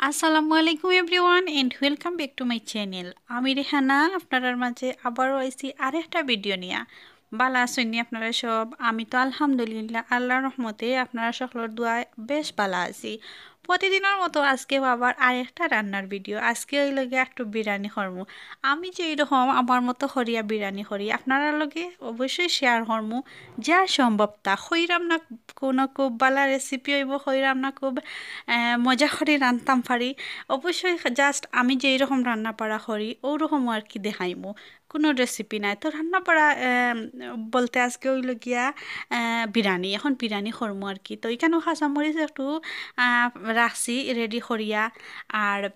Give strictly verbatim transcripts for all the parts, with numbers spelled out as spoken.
আসসালামু আলাইকুম everyone and welcome back to my channel। আমি রেহানা আপনারার মাঝে আবারও আইছি আরেকটা ভিডিও নিয়া। বালা আছইন নি আপনারা সব? আমি তো আলহামদুলিল্লাহ, আল্লাহর রহমতে আপনারা সকলর দোয়ায় বেশ বালা আছি। প্রতিদিনর মতো আজকেও আবার আরেকটা রান্নার ভিডিও। আজকে অইলো গিয়া একটু বিরিয়ানি করমু। আমি যেই রকম আমার মতো করিয়া বিরিয়ানি করি, আপনারার লগে অবশ্যই শেয়ার করমু যা সম্ভব তা। কইরাম না কোনো খুব বালা রেসিপি অইবো, কইরাম না খুব, আহ, মজা করি রানতাম পারি। অবশ্যই just আমি যেই রকম রান্না বাড়া করি, ওরকম আর কি দেখাইমু। কোনো রেসিপি নাই। তো রান্না বাড়া, আহ, বলতে আজকে অইলো গিয়া, আহ, বিরিয়ানি। এখন বিরিয়ানি করমু আর কি। তো ইখানো কাঁচামরিচ একটু, আহ, রাখছি রেডি করিয়া। আর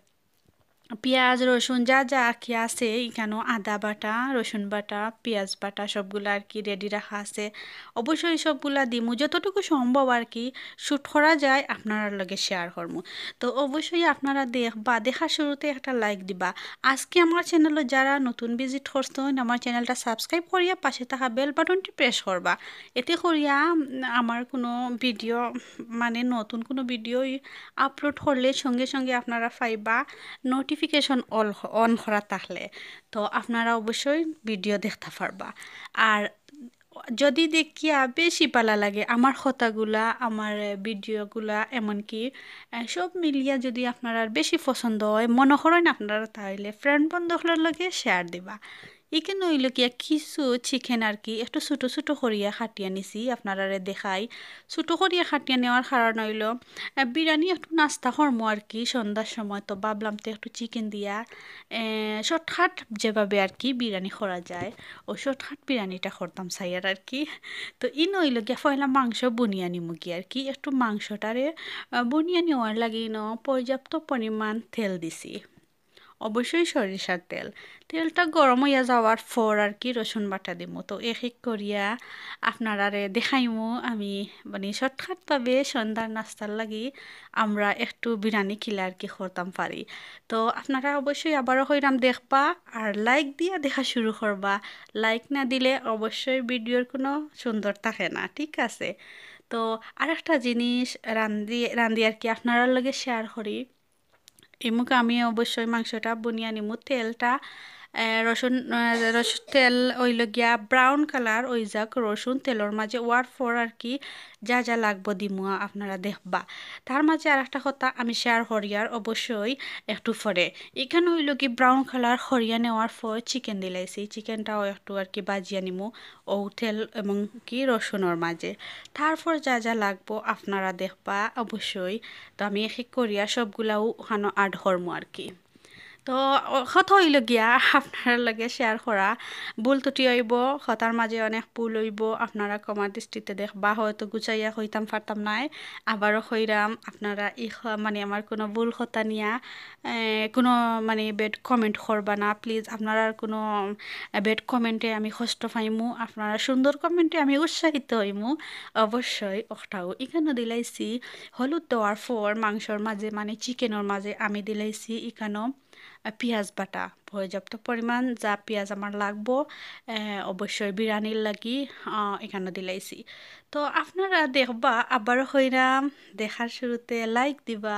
পিয়াজ, রসুন যা যা আর কি আছে, ইখানো আদা বাটা, রসুন বাটা, পিয়াজ বাটা সবগুলা আর কি রেডি রাখা আছে। অবশ্যই সবগুলা দিমু, যতটুকু সম্ভব আর কি শ্যুট করা যায় আপনারার লগে শেয়ার করমু। তো অবশ্যই আপনারা দেখবা, দেখার শুরুতে একটা লাইক দিবা। আজকে আমার চ্যানেলো যারা নতুন ভিজিট করছইন, আমার চ্যানেলটা সাবস্ক্রাইব করিয়া পাশে থাকা বেল বাটনটি প্রেস করবা। এতে করিয়া, উম, আমার কোনো ভিডিও, মানে নতুন কোনো ভিডিও আপলোড করলে সঙ্গে সঙ্গে আপনারা পাইবা নোটিফিকেশন অল অন করা থাকলে। তো আপনারা অবশ্যই ভিডিও দেখতা পারবা। আর যদি দেখিয়া বেশি বালা লাগে আমার কথাগুলা, আমার, এ, ভিডিওগুলা, এমনকি, এ, সব মিলিয়া যদি আপনারার বেশি পছন্দ হয়, মনো করইন আপনারা, তাইলে ফ্রেন্ড বন্ধু অকলর লগে শেয়ার দিবা। ইখানো অইলো গিয়া কিছু চিকেন আর কি একটু ছোট ছোট করিয়া কাটিয়া নিছি, আপনারারে দেখাই। ছোট করিয়া কাটিয়া নেওয়ার কারণ অইলো, আহ, বিরিয়ানি একটু নাস্তা করমু আর কি সন্ধ্যার সময়, তো ভাবলাম তো একটু চিকেন দিয়া, আহ, শর্টকাট যেভাবে আর কি বিরিয়ানি করা যায়, ও শর্টকাট বিরিয়ানিটা করতাম চাইয়ার আর কি। তো ইনো অইলো গিয়া পয়লা মাংস বনিয়া নিমু গিয়া আর কি, একটু মাংসটারে, আহ, বনিয়া নেওয়ার লাগি ইনো পর্যাপ্ত পরিমাণ তেল দিছি। অবশ্যই সরিষার তেল। তেলটা গরম অইয়া যাওয়ার পর আর কি রসুন বাটা দিমু। তো এক এক করিয়া আপনারারে দেখাইমু আমি, মানে, শর্টকাটভাবে সন্ধ্যার নাস্তার লাগি আমরা একটু বিরিয়ানি কিলা আর কি করতাম পারি। তো আপনারা অবশ্যই আবারও কইরাম দেখবা, আর লাইক দিয়া দেখা শুরু করবা। লাইক না দিলে অবশ্যই ভিডিওর কোনো সুন্দর থাকে না, ঠিক আছে? তো আরেকটা জিনিস রান্ধি রান্ধি আর কি আপনারার লগে শেয়ার করি। ইমুকা আমি অবশ্যই মাংসটা বনিয়া নিমু। তেলটা, আহ, রসুন, আহ, রসুন তেল অইলো গিয়া ব্রাউন কালার অই যাক রসুন তেলর মাঝে, অওয়ার পর আর কি যা যা লাগবো দিমু আপনারা দেখবা। তার মাঝে আর একটা কথা আমি শেয়ার করিয়ার অবশ্যই একটু পরে। ইখানো অইলো কি ব্রাউন কালার করিয়া নেওয়ার পর চিকেন দিলাইছি, চিকেনটাও একটু আর কি ভাজিয়া নিমু। ও তেল এবং কি রসুনর মাঝে। তারপর যা যা লাগবো আপনারা দেখবা অবশ্যই। তো আমি এক এক করিয়া সবগুলাও ওখানো অ্যাড করমু আর কি। তো, ও, কথা অইলো গিয়া আপনারার লগে শেয়ার করা, ভুল ত্রুটি অইবো, কথার মাঝে অনেক ভুল অইবো, আপনারা ক্ষমার দৃষ্টিতে দেখবা, হয়তো গুছাইয়া কইতাম পারতাম নায়। আবারও কইরাম, আপনারা ই খ-, মানে, আমার কোনো ভুল কথা নিয়া এ, কোনো, মানে, ব্যাড কমেন্ট করবা না প্লিজ। আপনারার কোনো, এ, ব্যাড কমেন্টে আমি কষ্ট পাইমু, আপনারা সুন্দর কমেন্টে আমি উৎসাহিত হইমু। অবশ্যই ওটাও ইখানো দিলাইছি হলুদ দেওয়ার পর মাংসর মাঝে, মানে, চিকেনর মাঝে আমি দিলাইছি ইখানো, এ, পিয়াজ বাটা। পর্যাপ্ত পরিমাণ যা পিয়াজ আমার লাগবো, এ, অবশ্যই বিরিয়ানির লাগি, আ, ইখানো দিলাইছি। তো আপনারা দেখবা, আবারও কইরাম, দেখার শুরুতে লাইক দিবা,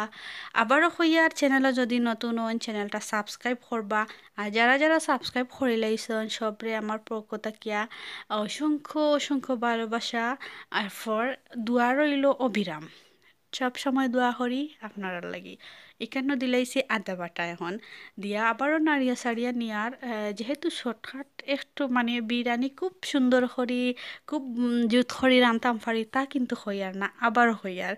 আবারও কইয়ার চ্যানেলো যদি নতুন হন চ্যানেলটা সাবস্ক্রাইব করবা। আর যারা যারা সাবস্ক্রাইব করিলাইছন সবরে আমার পক্ষ থাকিয়া অসংখ্য অসংখ্য ভালোবাসা। আর ফর দোয়া রইলো অবিরাম, সব সময় দোয়া করি আপনারার লাগি। ইখানো দিলাইছি আদা বাটা, এখন দিয়া আবারও নাড়িয়া চাড়িয়া নিয়ার, আহ, যেহেতু শর্টকাট একটু, মানে, বিরিয়ানি খুব সুন্দর করি, খুব, উম, জুত করি রানতাম পারি, তা কিন্তু কইয়ার না, আবারও কইয়ার।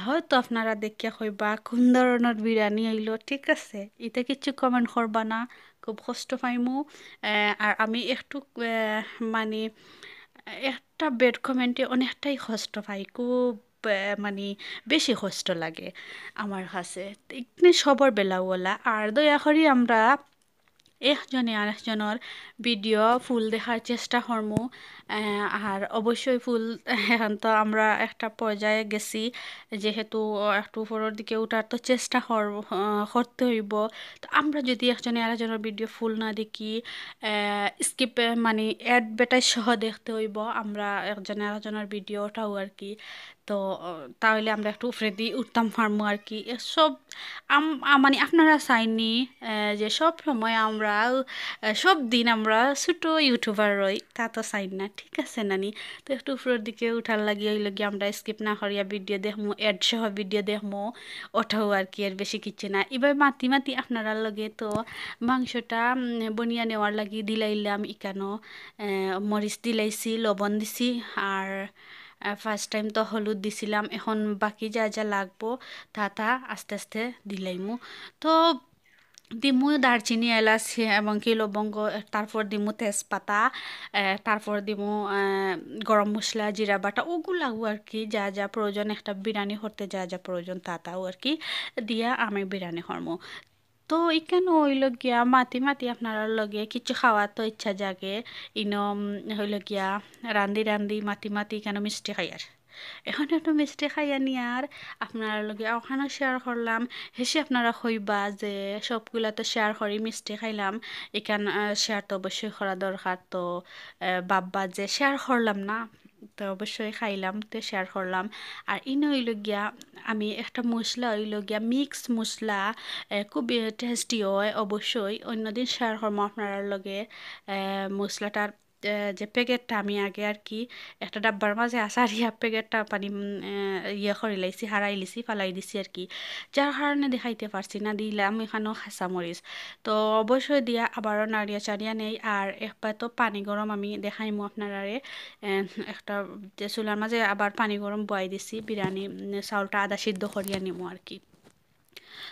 হয়তো আপনারা দেখিয়া কইবা কোন ধরনর বিরিয়ানি অইলো, ঠিক আছে? ইতা কিচ্ছু কমেন্ট করবা না, খুব কষ্ট পাইমু। আহ, আর আমি একটু, আহ, মানে, একটা ব্যাড কমেন্টে অনেকটাই কষ্ট পাই, খুব, আহ, মানে, বেশি কষ্ট লাগে আমার কাছে। ইকনে সবর বেলা ওলা। আর দয়া করি আমরা একজনে আরেকজনর ভিডিও ফুল দেখার চেষ্টা করমু। আহ, আর অবশ্যই ফুল, এখন তো আমরা একটা পর্যায়ে গেছি, যেহেতু একটু উপরের দিকে উঠার তো চেষ্টা কর-, আহ, করতে হইব। তো আমরা যদি একজনে আরেকজনর ভিডিও ফুল না দেখি, আহ, স্কিপ, মানে, অ্যাডভার্টাইজ সহ দেখতে হইব আমরা একজনে আরেকজনর ভিডিওটাও আর কি। তো তাইলে আমরা একটু উপরেদি উঠতাম পারমু আর কি। এ সব আম- আ, মানে আপনারা চাইননি, এ, যে সব সময় আমরা, এ, সব দিন আমরা ছোট YouTuber রই, তা তো চাইন না, ঠিক আছে নানি? তো একটু উপরের দিকে উঠার লাগি অইলো গিয়া আমরা skip না করিয়া ভিডিও দেখমু, অ্যাড সহ ভিডিও দেখমু, ওটাও আর কি, এর বেশি কিচ্ছু না। এবার মাতি মাতি আপনারার লগে তো মাংসটা, উম, বনিয়া নেওয়ার লাগি দিলাইলাম ইকানো, এ, মরিচ দিলাইছি, লবণ দিছি, আর ফার্স্ট টাইম তো হলুদ দিছিলাম, এখন বাকি যা যা লাগবো তা তা আস্তে আস্তে দিলাইমু। তো দিমু দারচিনি, এলাচ এবং কি লবঙ্গ, তারপর দিমু তেজপাতা, এ, তারপর দিমু, এ, গরম মশলা, জিরা বাটা, ওগুলাও আর কি, যা যা প্রয়োজন, একটা বিরিয়ানি করতে যা যা প্রয়োজন তা তাও আর কি দিয়া আমি বিরিয়ানি করমু। তো ইকানো অইলো গিয়া মাতি মাতি আপনারার লগে কিছু খাওয়ার তো ইচ্ছা জাগে, ইনো, উম, অইলো গিয়া রান্ধি রান্ধি মাতি মাতি ইকানো মিষ্টি খাইয়ার। এখন একটু মিষ্টি খাইয়া নিয়ার আপনারার লগে ওখানো শেয়ার করলাম। হেষে আপনারা কইবা যে সবগুলা তো শেয়ার করি, মিষ্টি খাইলাম, ইকান, আহ, শেয়ার তো অবশ্যই করা দরকার। তো, আহ, ভাববা যে শেয়ার করলাম না, তো অবশ্যই খাইলাম, তো শেয়ার করলাম। আর ইনো অইলো গিয়া আমি একটা মশলা অইলো গিয়া মিক্স মশলা, আহ, খুবই টেস্টি হয়। অবশ্যই অন্যদিন শেয়ার করমু আপনারার লগে, আহ, মশলাটার, আহ, যে প্যাকেটটা আমি আগে আর কি একটা ডাব্বার মাঝে আসারিয়া প্যাকেটটা পানি, উম, আহ, ইয়ে করি লাইছি, হারাই লিছি, ফালাই দিছি আর কি, যার কারণে দেখাইতে পারছি না। দিলাম ইকানো কাঁচা মরিচ, তো অবশ্যই দিয়া আবারও নাড়িয়া চাড়িয়া নেই। আর একবার তো পানি গরম আমি দেখাইমু আপনারারে, আহ, একটা যে চুলার মাঝে আবার পানি গরম বয়াই দিছি, বিরিয়ানি, উম, চাউলটা আধা সিদ্ধ করিয়া নিমু আর কি।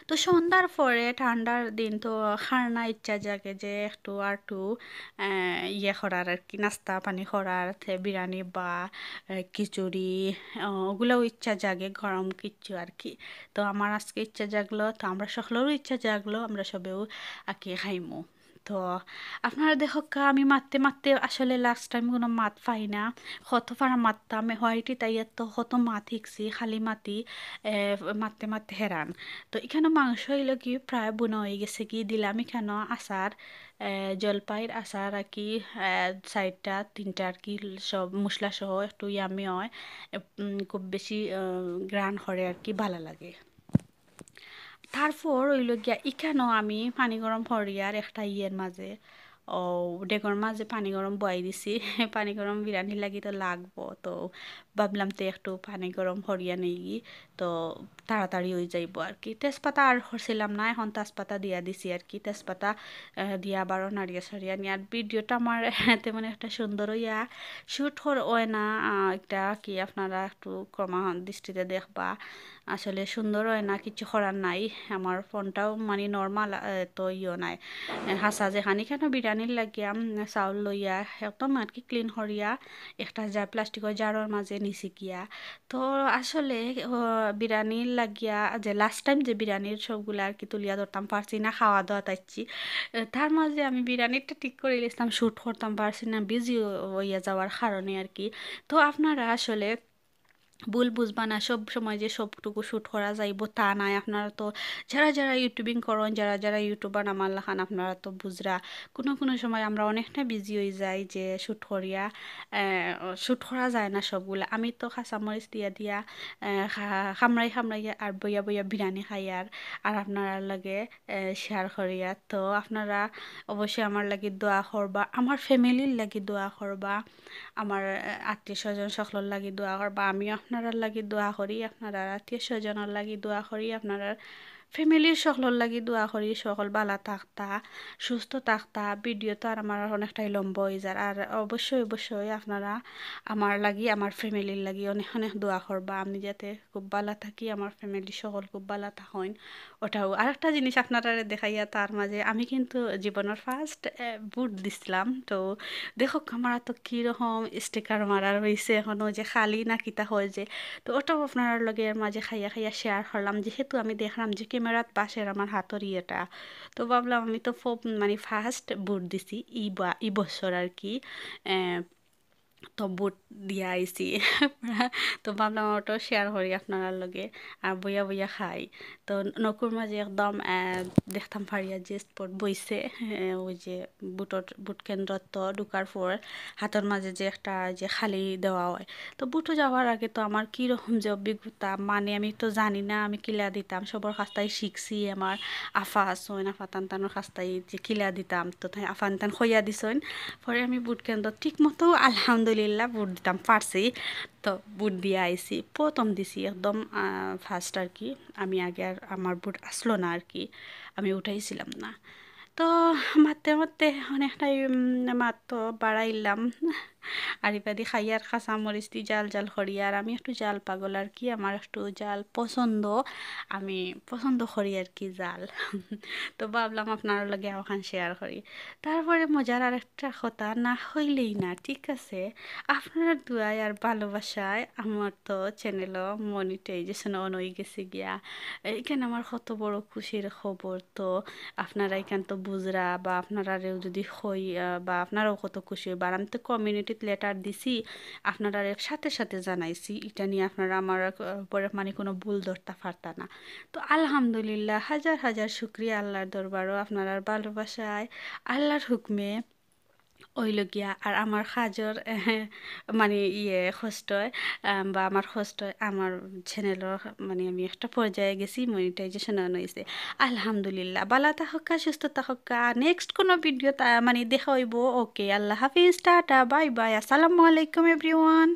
তো সন্ধ্যার পরে ঠান্ডার দিন তো খার না ইচ্ছা জাগে যে একটু আর একটু, আহ, ইয়ে করার আর কি, নাস্তা পানি করার, তে বিরিয়ানি বা, আহ, খিচুড়ি, আহ, ওগুলাও ইচ্ছা জাগে, গরম কিচ্ছু আর কি। তো আমার আজকে ইচ্ছা জাগলো, তো আমরা সকলেরও ইচ্ছা জাগলো, আমরা সবেও আর কি খাইমু। তো আপনারা দেখউক্কা, আমি মাততে মাততে আসলে লাস্ট টাইম কোনো মাত পাই না, কত পারা মাততাম, হোয়াইটি তাইয়ার তো কত মাত শিখছি, খালি মাতি, এ, মাততে মাততে হেরান। তো ইকানো মাংস অইলো কি প্রায় বুনা অই গেছে কি, দিলাম ইকানো আচার, এ, জলপাইর আচার আর কি, এ, চাইরটা তিনটা আর কি, সব মশলা সহ একটু ইয়ামি হয়, এ, উম, খুব বেশি, আহ, ঘ্রাণ করে আর কি, ভালা লাগে। তারপর অইলো গিয়া ইকানো আমি পানি গরম করিয়ার একটা ইয়ের মাঝে, ও, ডেগর মাঝে পানি গরম বয়াই দিছি। পানি গরম বিরিয়ানির লাগি তো লাগবো, তো ভাবলাম তো একটু পানি গরম করিয়া নেই, তো তাড়াতাড়ি অই যাইবো আর কি। তেজপাতা আর করছিলাম না, এখন তেজপাতা দিয়া দিছি আর কি। তেজপাতা, আহ, দিয়া আবারও নাড়িয়া সাড়িয়া নিয়ার ভিডিওটা আমার তেমন একটা সুন্দর অইয়া শ্যুট কর-, অয় না, আহ, একটা কি আপনারা একটু ক্ষমা দৃষ্টিতে দেখবা। আসলে সুন্দর অয় না, কিচ্ছু করার নাই। আমার ফোনটাও মানে নর্মাল, আহ, তো ইয়ো নাই। আহ, হাছা যেখান ইকানো বিরিয়ানির লাগিয়া, উম, চাউল লইয়া একদম আর কি ক্লিন করিয়া একটা জার, প্লাস্টিকর জারর মাঝে নিছি গিয়া। তো আসলে, আহ, বিরিয়ানির লাগিয়া যে লাস্ট টাইম যে বিরিয়ানির সবগুলা আর কি তুলিয়া ধরতাম পারছি না, খাওয়া দাওয়া তাইছি। আহ, তার মাঝে আমি বিরিয়ানিটা ঠিক করি লিছলাম, শ্যুট করতাম পারছি না, বিজি অইয়া যাওয়ার কারণে আর কি। তো আপনারা আসলে ভুল বুঝবা না, সব সময় যে সবটুকু শ্যুট করা যাইবো তা নায়। আপনারা তো যারা যারা ইউটিউবিং করইন, যারা যারা ইউটিউবার আমার লাখান, আপনারা তো বুঝরা, কোনো কোনো সময় আমরা অনেকটা বিজি অই যাই যে শ্যুট করিয়া, আহ, শ্যুট করা যায় না সবগুলা। আমি তো কাঁচা মরিচ দিয়া দিয়া, আহ, খা-, খামড়াই খামড়াই আর বইয়া বইয়া বিরিয়ানি খাই আর, আর আপনারার লগে, আহ, শেয়ার করিয়া। তো আপনারা অবশ্যই আমার লাগি দোয়া করবা, আমার ফ্যামিলির লাগি দোয়া করবা। আমার, আহ, আত্মীয় স্বজন সকলর লাগি দোয়া করবা, আমি আপনারার লাগি দোয়া করি, আপনারার আত্মীয় স্বজনর লাগি দোয়া করি, আপনারার ফ্যামিলির সকলর লাগি দোয়া করি, সকল ভালা থাকতা, সুস্থ থাকতা। ভিডিও তো আর আমার অনেকটাই লম্বা অই যার, আর অবশ্যই অবশ্যই আপনারা আমার লাগি, আমার ফ্যামিলির লাগি অনেক অনেক দোয়া করবা, আমি যাতে খুব ভালা থাকি, আমার ফ্যামিলি সকল খুব ভালা থাকইন। ওটাও আরেকটা জিনিস আপনারারে দেখাইয়া, তার মাঝে আমি কিন্তু জীবনর ফার্স্ট, এ, ভোট দিছিলাম। তো দেখউক্কা আমার তো কীরকম স্টিকার মারা রইছে, এখনো যে খালি না কিতা হয় যে। তো ওটাও আপনারার লগে এর মাঝে খাইয়া খাইয়া শেয়ার করলাম, যেহেতু আমি দেখলাম যে ক্যামেরাত বাসের আমার হাতর ইয়েটা। তো ভাবলাম আমি তো ফো-, মানে ফার্স্ট ভোট দিছি ই বা-, ই বছর আর কি। এ, তো বুট দিয়া আইছি। তো ভাবলাম ওটাও শেয়ার করি আপনারার লগে, আর বইয়া বইয়া খাই। তো নকুর মাঝে একদম আহ, দেখতাম ফারিয়া যে স্পট বইছে, আহ, ওই যে বুটর বুট কেন্দ্রত ঢুকার পর হাতর মাঝে যে একটা যে খালি দেওয়া হয়। তো বুটো যাওয়ার আগে তো আমার কীরকম যে অভিজ্ঞতা, মানে আমি তো জানি না আমি কিলা দিতাম, সবর কাছ থাকি শিখছি, আমার আফা আছইন, আফা তান তানর কাছ থাকি যে কিলা দিতাম, তো তাই আফা তান কইয়া দিছইন। পরে আমি বুট কেন্দ্র ঠিক মতো আলহামদুলিল্লাহ বুট দিতাম পারছি। তো বুট দিয়া আইছি, প্রথম দিছি একদম ফার্স্ট আর কি। আমি আগে আর আমার বুট আসলো না আর কি, আমি উঠাইছিলাম না। তো মারতে মারতে অনেকটাই মাত তো বাড়াইলাম। আর ইবাদি খাইয়ার কাঁচা মরিচ দি জাল জাল করি, আর আমি একটু জাল পাগল আর কি, আমার একটু জাল পছন্দ, আমি পছন্দ করি আর কি জাল। তো ভাবলাম আপনারার লগে ওখান শেয়ার করি। তারপরে মজার আর একটা কথা না হইলেই না, ঠিক আছে? আপনারার দোয়ায় আর ভালোবাসায় আমার তো চ্যানেলও মনিটাইজেশন অন হয়ে গেছে গিয়া। এখানে আমার কত বড় খুশির খবর। তো আপনারা এখান তো বুঝরা বা আপনারারেও যদি হই, আহ, বা আপনারাও কত খুশি হইবা। আর আমি তো কমিউনিটিত লেটার দিছি, আপনারারে সাথে সাথে জানাইছি। এটা নিয়ে আপনারা আমার, আহ, উপরে মানে কোনো ভুল ধরতা পারতা না। তো আলহামদুলিল্লাহ, হাজার হাজার শুক্রিয়া আল্লাহর দরবারও, আপনারার ভালোবাসায়, আল্লাহর হুকুমে অইল গিয়া। আর আমার কাজর, এহ, মানে ইয়ে কষ্টয়, আম, বা আমার কষ্টয় আমার চ্যানেলর মানে আমি একটা পর্যায়ে গেছি, মনিটাইজেশন অন হইছে। আলহামদুলিল্লাহ, ভালা থাকউক্কা, সুস্থ থাকউক্কা। নেক্সট কোনো ভিডিওত মানে দেখা হইব। ওকে, আল্লাহ হাফিজ, টাটা, বাই বাই, আসসালামু আলাইকুম এভরিওয়ান।